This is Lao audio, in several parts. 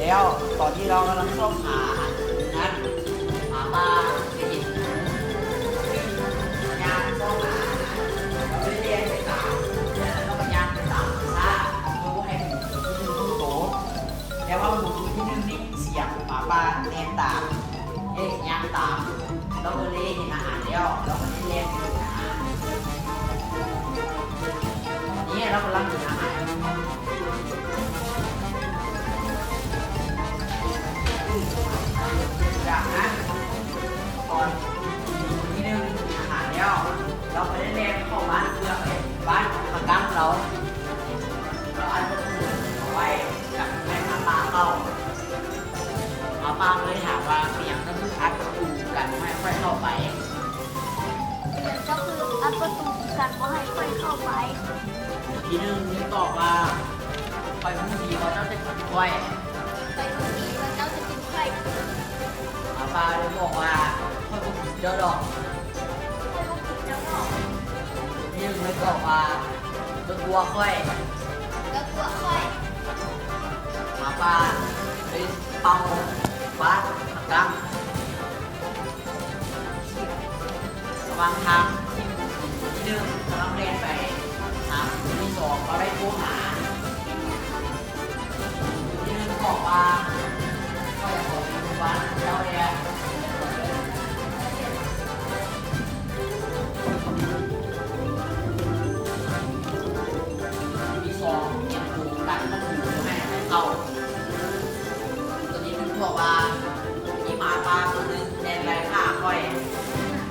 ແລ້ວຕອນທີ່ລາວກຳລັງຊອກຫາອາຫານຢູ່ນັ້ນ ໝາປ່າໄປເຫັນໜູ ໜູ ຍ່າງຊອກຫາອາຫານ ລາວເລີຍແລ່ນໄປຕາມ ແລ້ວລາວກໍຍ່າງໄປຕາມຊ້າໆ ເພື່ອບໍ່ໃຫ້ໝູໂຕທີໜຶ່ງຮູ້ໂຕ. ແຕ່ວ່າໝູໂຕທີໜຶ່ງໄດ້ຍິນສຽງໝາປ່າແລ່ນຕາມ ເອີ ຍ່າງຕາມ ລາວກໍເລີຍເຫັນອາຫານແລ້ວ ລາວກໍເລີຍແລ່ນໄປຫາອາຫານ. ນີ້ລາວກຳລັງກິນອາຫານຢູ່ ຈາກນັ້ນ ຕອນທີ່ໜຶ່ງກິນອາຫານແລ້ວ ລາວກໍໄດ້ແລ່ນເຂົ້າບ້ານເພື່ອໄປບ້ານຂ້າງໆລາວ ລາວອັດປະຕູເອົາໄວ້ກັນບໍ່ໃຫ້ໝາປ່າເຂົ້າ. ໝາປ່າກໍເລີຍຖາມວ່າ ເປັນຫຍັງເຈົ້າຄືອັດປະຕູກັນບໍ່ໃຫ້ຂ້ອຍເຂົ້າໄປ? ເປັນຫຍັງເຈົ້າຄືອັດປະຕູກັນບໍ່ໃຫ້ຂ້ອຍເຂົ້າໄປ? ໂຕທີໜຶ່ງຕອບວ່າ ຂ້ອຍຮູ້ດີວ່າເຈົ້າຈະກິນຂ້ອຍ. ຂ້ອຍຮູ້ດີວ່າເຈົ້າຈະກິນຂ້ອຍ. ໝາປ່າເລີຍບອກວ່າ ຂ້ອຍບໍ່ກິນເຈົ້າດອກ. ຂ້ອຍບໍ່ກິນເຈົ້າດອກ. ໂຕທີໜຶ່ງເລີຍຕອບວ່າ ເຈົ້າຕົວະຂ້ອຍ. ເຈົ້າຕົວະຂ້ອຍ. ໝາປ່າເລີຍເປົ່າບາດກຳ. ລະຫວ່າງທາງທີ່ໝູໂຕທີໜຶ່ງກຳລັງແລ່ນໄປຫາໝູໂຕທີສອງ ກໍໄດ້ໂທຫາ ໝູໂຕທີໜຶ່ງບອກວ່າ ຂ້ອຍຢາກເຂົ້າໄປຢູ່ບ້ານເຈົ້າແດ່. ໂຕທີສອງຕຽມໂຕກັນປະຕູບໍ່ໃຫ້ໃຜເຂົ້າ. ໂຕທີໜຶ່ງບອກວ່າ ມີໝາປ່າໂຕໜຶ່ງແລ່ນໄລ່ຂ້າຂ້ອຍ.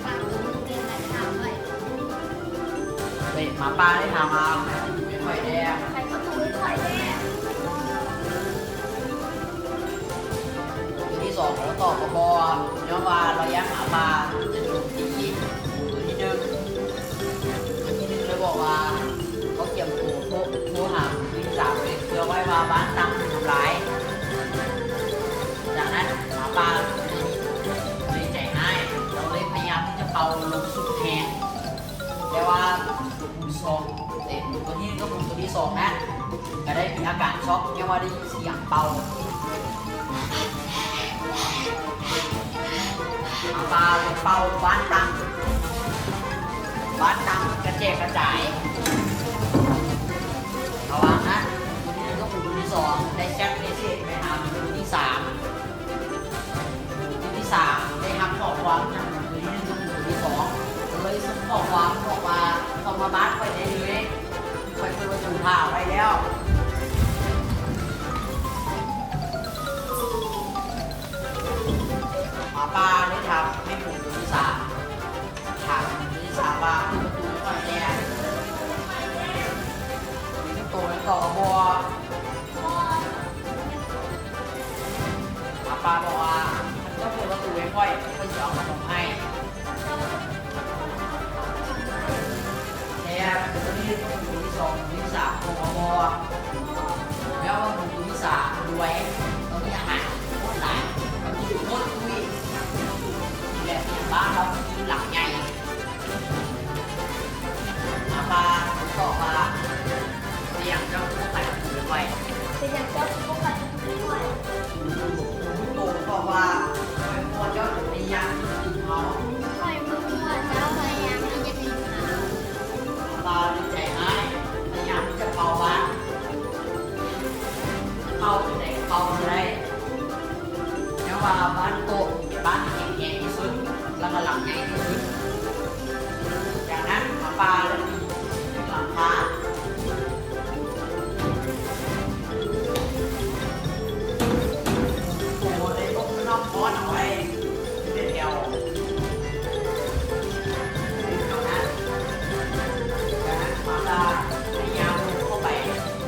ໝາປ່າໂຕໜຶ່ງແລ່ນໄລ່ຂ້າຂ້ອຍ. ເອີຍ ໝາປ່າໄດ້ຖາມວ່າ ໃຜເປີດປະຕູໃຫ້ຂ້ອຍແດ່? ໃຜເປີດປະຕູໃຫ້ຂ້ອຍແດ່? ໂຕທີສອງລາວຕອບວ່າບໍ່ ຍ້ອນວ່າລາວຢ້ານໝາປ່າຈະໂຈມຕີໂຕທີໜຶ່ງ. ໂຕທີໜຶ່ງເລີຍບອກວ່າ ເຂົາຕຽມໂຕໂທ ໂທຫາໂຕທີສາມເລີຍ ເພື່ອໄວ້ວ່າບ້ານຕັ້ງຖືກທຳລາຍ. ຈາກນັ້ນໝາປ່າເລີຍໃຈຮ້າຍ ລາວເລີຍພະຍາຍາມທີ່ຈະເປົ່າລົມສຸດແຮງ ແຕ່ວ່າໝູສອງ ເອີ ໂຕທີໜຶ່ງກັບໝູໂຕທີສອງນັ້ນ ກໍໄດ້ມີອາການຊັອກ ຍ້ອນວ່າໄດ້ຍິນສຽງເປົ່າ. ໝາປ່າໄປເປົ່າບ້ານຕັ້ງ ບ້ານຕັ້ງກະແຈກກະຈາຍ. ລະຫວ່າງນັ້ນ ໝູໂຕທີໜຶ່ງກັບໝູໂຕທີສອງ ໄດ້ແຊັດເມສເສດໄປຫາໝູໂຕທີສາມ. ໂຕທີສາມໄດ້ຮັບຂໍ້ຄວາມຈາກໝູໂຕທີໜຶ່ງກັບໝູໂຕທີສອງ ກໍເລີຍສົ່ງຂໍ້ຄວາມບອກວ່າ ເຂົ້າມາບ້ານຂ້ອຍໄດ້ເລີຍ ຂ້ອຍເປີດປະຕູຖ້າໄວ້ແລ້ວ. ໝາປ່າເລີຍຖາມໃຫ້ໝູໂຕທີສາມ ຖາມໂຕທີສາມວ່າ ເປີດປະຕູໃຫ້ຂ້ອຍແດ່. ມີຈັກໂຕໄດ້ຕອບວ່າບໍ່. ໝາປ່າບອກວ່າ ຄັນເຈົ້າເປີດປະຕູໃຫ້ຂ້ອຍ ຂ້ອຍຊິເອົາຂະໜົມໃຫ້. ແຕ່ໂຕນີ້ໂຕທີສອງ ໂຕທີສາມ ໂຕກະບໍ່ ແລ້ວໂຕທີສາມລວຍ ລາວມີອາຫານໂຄດຫຼາຍ ລາວມີໂຄດຕຸ້ຍ ແບບເປັນບ້ານລາວຄືຫຼັງໃຫຍ່. ໝາປ່າຕອບວ່າ ເປັນຫຍັງເຈົ້າຄືບໍ່ຂາຍປະຕູໃຫ້ຂ້ອຍ? ເປັນຫຍັງເຈົ້າຄືບໍ່ຂາຍປະຕູໃຫ້ຂ້ອຍ? ໂຕຕອບວ່າ ຂ້ອຍບໍ່ຮູ້ວ່າເຈົ້າຈະພະຍາຍາມທີ່ຈະກິນເຮົາ. ຂ້ອຍບໍ່ຮູ້ວ່າເຈົ້າພະຍາຍາມທີ່ຈະກິນເຮົາ. ໝາປ່າເລີຍໃຈຮ້າຍ ພະຍາຍາມທີ່ຈະເປົ່າບ້ານ ເປົ່າຈັ່ງໃດເປົ່າບໍ່ໄດ້. ຍ້ອນວ່າບ້ານໂຕະເປັນບ້ານທີ່ແຂງແຮງທີ່ສຸດ ແລ້ວກໍຫຼັງໃຫຍ່ທີ່ສຸດ. ຈາກນັ້ນໝາປ່າເລີຍປີນຂຶ້ນຫຼັງຄາ ໂຕະໄດ້ຕົ້ມນ້ຳຮ້ອນເອົາໄວ້ເປັນແຖວ. ຈາກນັ້ນ ຈາກນັ້ນໝາປ່າພະຍາຍາມລົງເຂົ້າໄປ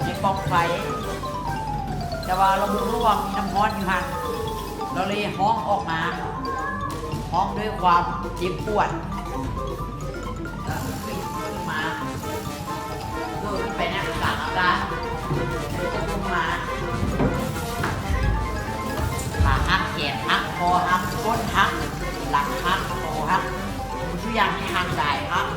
ໃນປ່ອງໄຟ ແຕ່ວ່າລາວບໍ່ຮູ້ວ່າມີນ້ຳຮ້ອນຢູ່ຫັ້ນ ລາວເລີຍຮ້ອງອອກມາ ຮ້ອງດ້ວຍຄວາມເຈັບປວດ ລະຂຶ້ນມາ ໂດດຂຶ້ນໄປໃນອາກາດ ອາກາດ ຕົກລົງມາ ຂາຫັກ ແຂນຫັກ ຄໍຫັກ ກົ້ນຫັກ ຫຼັງຫັກ ຄໍຫັກ ທຸກຢ່າງໃນຮ່າງກາຍຫັກ.